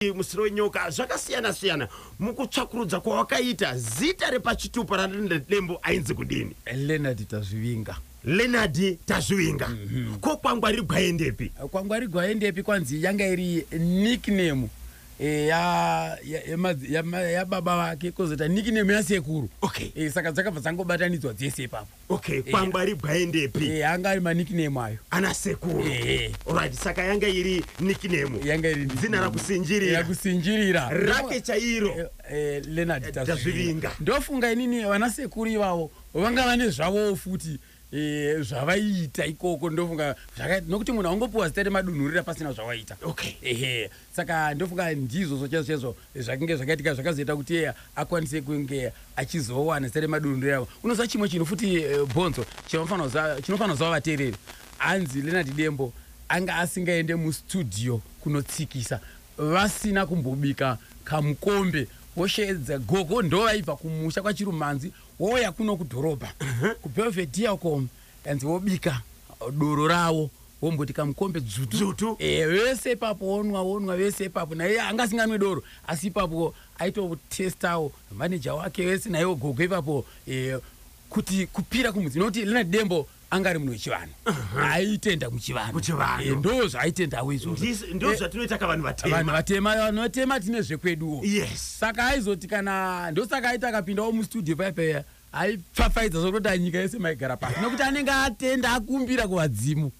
Musoro wenyoka zvakasiyana siyana. Mukutsvakurudza kwawakaita, zita repachitupa raLeonard Dembo ainzi kudini? Leonard Tazvivinga. Leonard Tazvivinga. Ko Kwangwari Gwaendepi? Kwangwari Gwaendepi kwanzi yanga iri nickname yababa vake, kwozoita nickname yasekuru. Saka dzakabva dzangobatanidzwa dzese ipapo. Okay, Kwangwari Gwaendepi. Anga ari manickname ayo. Ana sekuru. Right, saka yanga iri nickname. Yanga iri zina rakusinjirira. Rakusinjirira. Rake chairo. Leonard Tazvivinga. Tazvivinga. Ndofunga inini vana sekuru ivavo vanga vane zvavowo futi zvavaiita ikoko. Ndofunga nokuti munhu aungopiwa zita remadunhurira pasina zvawaita. Ehe, saka ndofunga ndizvozvo chaizvo chaizvo zvakange zvakaitika, zvakazoita kuti iye akwanise kunge achizowana zita remadunhurira avo. Unoziva chimwe chinhu futi, Bhonzo, chinofanira kuziva vateereri, hanzi Leonard Dembo anga asingaende mustudio kunotsikisa vasina kumbobika kamukombe. Voshedza gogo, ndo vaibva kumusha kwaChirumanzi, wouya kuno kudhorobha kuBelvedere uko, kanzi vobika doro ravo, womboti kamukombe dzvutu. Dzvutu. Vese ipapo wonwa, wonwa vese ipapo. Naiye anga asinganwe doro, asi ipapo aitotestawo maneja wake vese naiwo gogo ipapo, kuti kupira kumudzi, nokuti Leonard Dembo anga ari munhu wechivanhu, aitenda muchivanhu. Kuchivanhu. Ndo zvaaitendawo izvozvo. Ndo zvatinoita kavanhu vatema. Vanhu vatema, vanhu vatema tine zvekweduwo. Saka aizoti kana, ndosaka aiti akapindawo mustudio paipa, aipfapfaidza zvokutoti nyika yese maigara pasi, nokuti anenge atenda, akumbira kuvadzimu.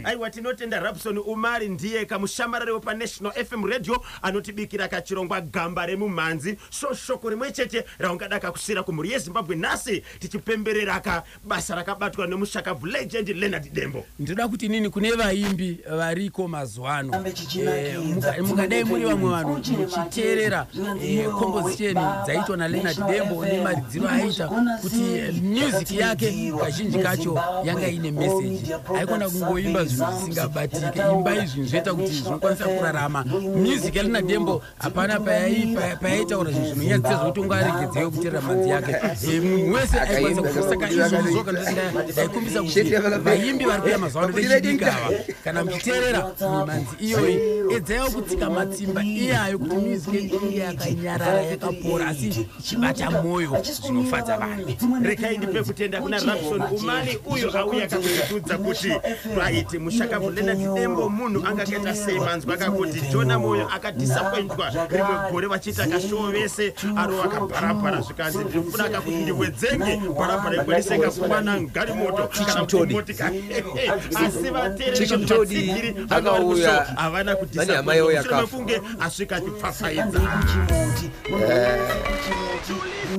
Aiwa, tinotenda Rabson Umari, ndiye kamushamarari wepaNational FM Radio anotibikira kachirongwa Gamba Remumhanzi. So shoko rimwe chete raungada kakusiyira kumhuri yeZimbabwe nhasi tichipemberera ka basa rakabatwa nemushakabvu legend Leonard Dembo? Ndinoda kuti inini kune vaimbi variko mazuva ano, mungadai muri vamwe vanhu muchiteerera composition dzaitwa naLeonard Dembo nemaridziro aita, kuti music yake kazhinji kacho yanga ine message. Aikona kungoimba zvinhu zvisingabatike. Imbai zvinhu zvinoita kuti zvinokwanisa kurarama. Music yaLeonard Dembo hapana payaitaura zvinhu zvinonyadzisa zvokuti ungaregedzeyo kuteerera mhanzi yake. Munhu wese aikwanisa kufa. Saka izvozvo kana ndaikumbisa kuti vaimbi vari kuuya mazuva ano, vechidiki ava, kana muchiteerera mimhanzi iyoyi, edzaiwo kutsika matsimba iyayo, kuti music yenyu inge yakanyarara, yakapora, asi ichibata mwoyo zvinofadza vanhu. Rekai ndipe kutenda kuna Rabson Umali, uyo auya kakutidudza kuti right, mushakabvu Leonard Dembo munhu anga akaita sei. Manzwa kakuti Jona Moyo akadisappointwa rimwe gore vachiita kashow vese, aro akabharabhara, zvikanzi ndinofuna kakuti ndiwedzenge bharabhara ikwaniseka kuwana ngarimoto kana kuti Chichimutodi. motikari, asi vateereri Chichimutodi vatsigiri vanga vari kushow akauya havana vane hama yavo kudisappointwa mushure yakafa. mekunge asvika achipfapfaidza. Chimuti.